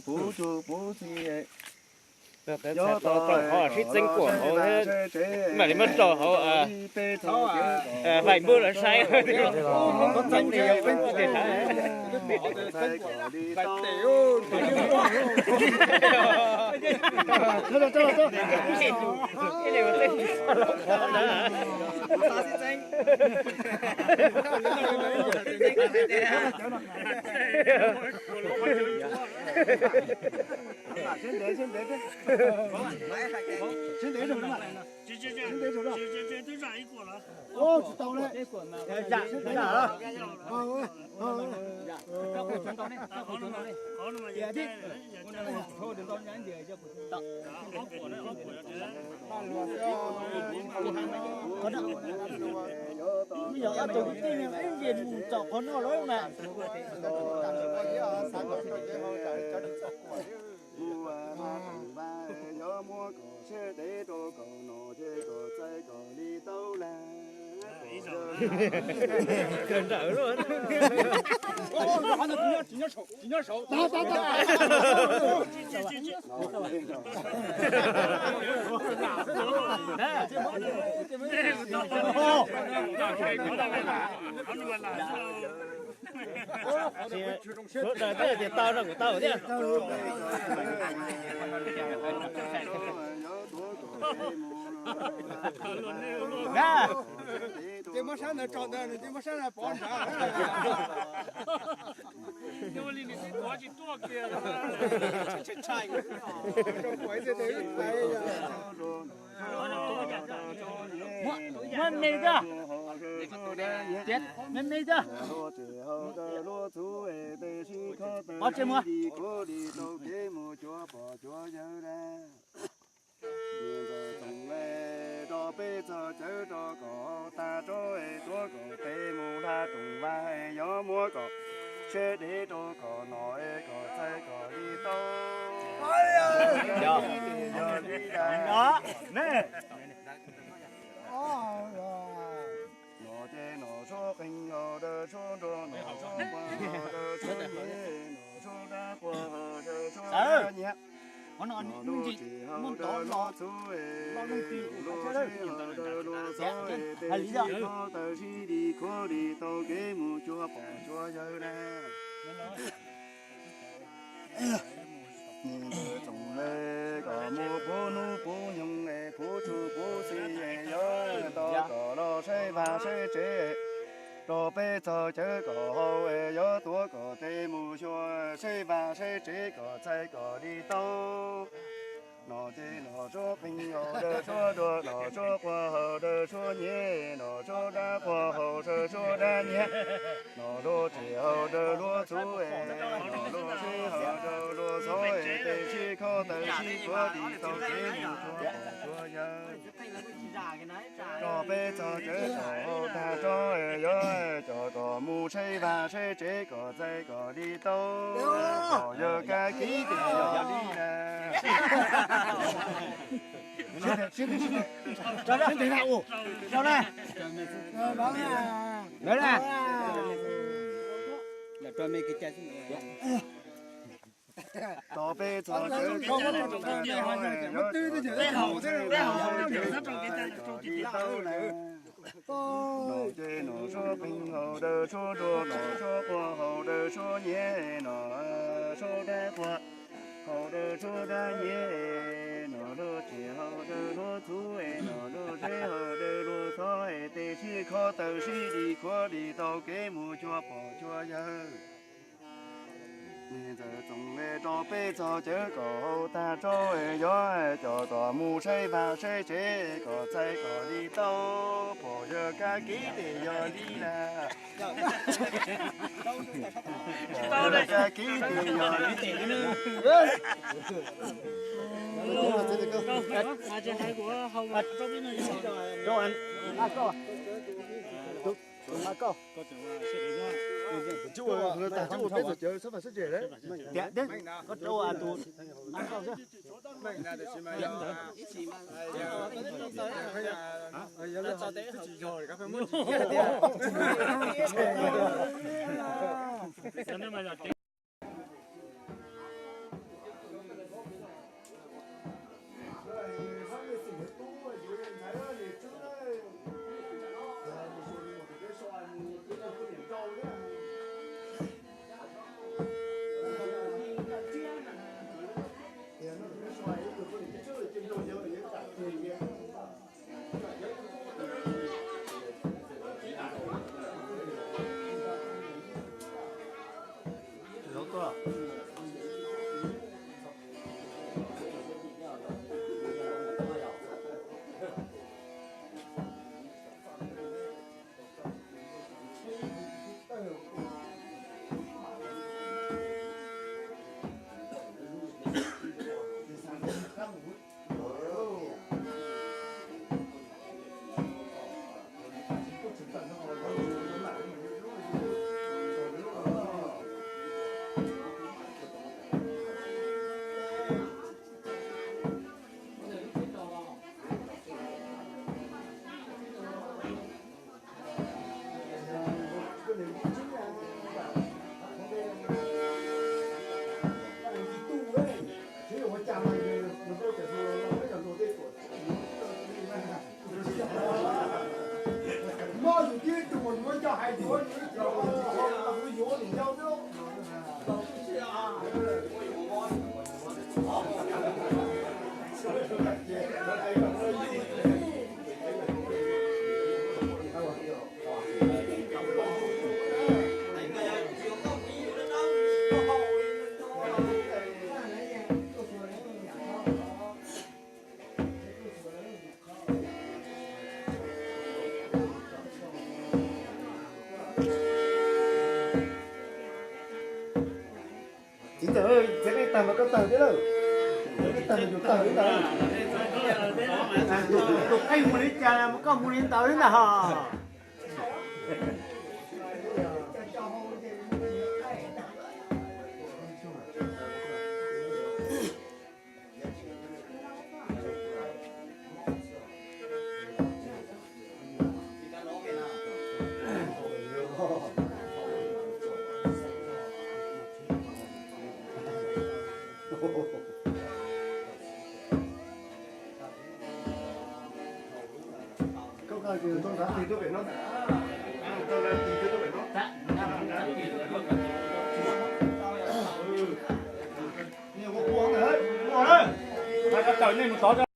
Puv tsuj puv xis, tau rau qhov sib txeeb kuam hauv, mam li muab rau hauv Facebook los saib. Siab ntev, siab ntev, siab ntev rau na. Siab ntev rau na. Tsis tau li. Yog ob tug kwv tij ib yam mus txog qhov no lawm mas. Mus ua no koom vas, yog muab kom siab dev rau kom nom ces kom txais kom li tau lawm. Kawg nrawm luaj. Suav daws twb tias tau rau kuv tau thiab. Ces muab sab ntawd tso ntawd, ces muab sab ntawd pov nrad. Muab me tiag, me me tiag. Pov tsis muab. Rau peb txog cawv rau kom tag tso es tuav kom tes mus hla rooj vag es yog muab kom siab dev rau kom nom es kom txais kom li tau. Yog li ntawd. Nom ces nom suab qeeg haus, dawb suab nruas, nom suab quag haus, dawb suab nyem, nom suab dab quag haus, dawb suab dab nyiam. Nom luag tsis haus dawb luag txhuv, nom luag sib haus dawb luag xov, tej sib khob taw sib li khuav li tau kev mus cuag pog cuag yawg na. Ntxawm txoov le kom mus puv hnub puv nyoog es puv tsuj puv xis es yog tau kom los saib vaj saib tsev, rau peb txog cawv kom haus es yog tuav kom tes mus xyuas saib vaj saib tsev kom txais kom li tau. Nom ces nom suab qeeg haus, dawb suab nruas, nom suab quag haus, dawb suab nyem, nom suab dab quag haus, dawb suab dab nyiam. Nom luag tsis haus dawb luag txhuv, nom luag sib haus dawb luag xov, tej sib khob taw sib khuav li tau kev mus cuag pog cuag yawg. Rau peb txog cawv kom haus tag tso, yog cov kom mus saib vaj saib tsev kom txais kom li tau. Pog yawg kab kib tes yog li na. Rau peb txog cawv kom haus tag tso, yog cov kom mus saib vaj saib tsev kom txais kom li tau na. Nom ces nom suab qeeg haus, dawb suab nruas, nom suab quag haus, dawb suab nyem, nom suab dab quag haus, dawb suab dab nyem, nom luag tsis haus dawb luag txhuv, nom luag sib haus dawb luag xov, tej sib khob taw sib li khuav li tau kev mus cuag pog cuag yawg. Ntxawm txoov le rau peb txog cawv kom haus tag tso, yog cov kom mus saib vaj saib tsev kom txais kom li tau. Pog yawg kab kib tes yog li na. Pog yawg kab kib tes yog li. Txiv ntxawm, txiv nej tag mas koj tag thiab lawm. Txiv nej tag mas yus tag li ntawd. Tus qeej mus li cas mas koj mus li ntawd li ntag hos. Nej mus tod.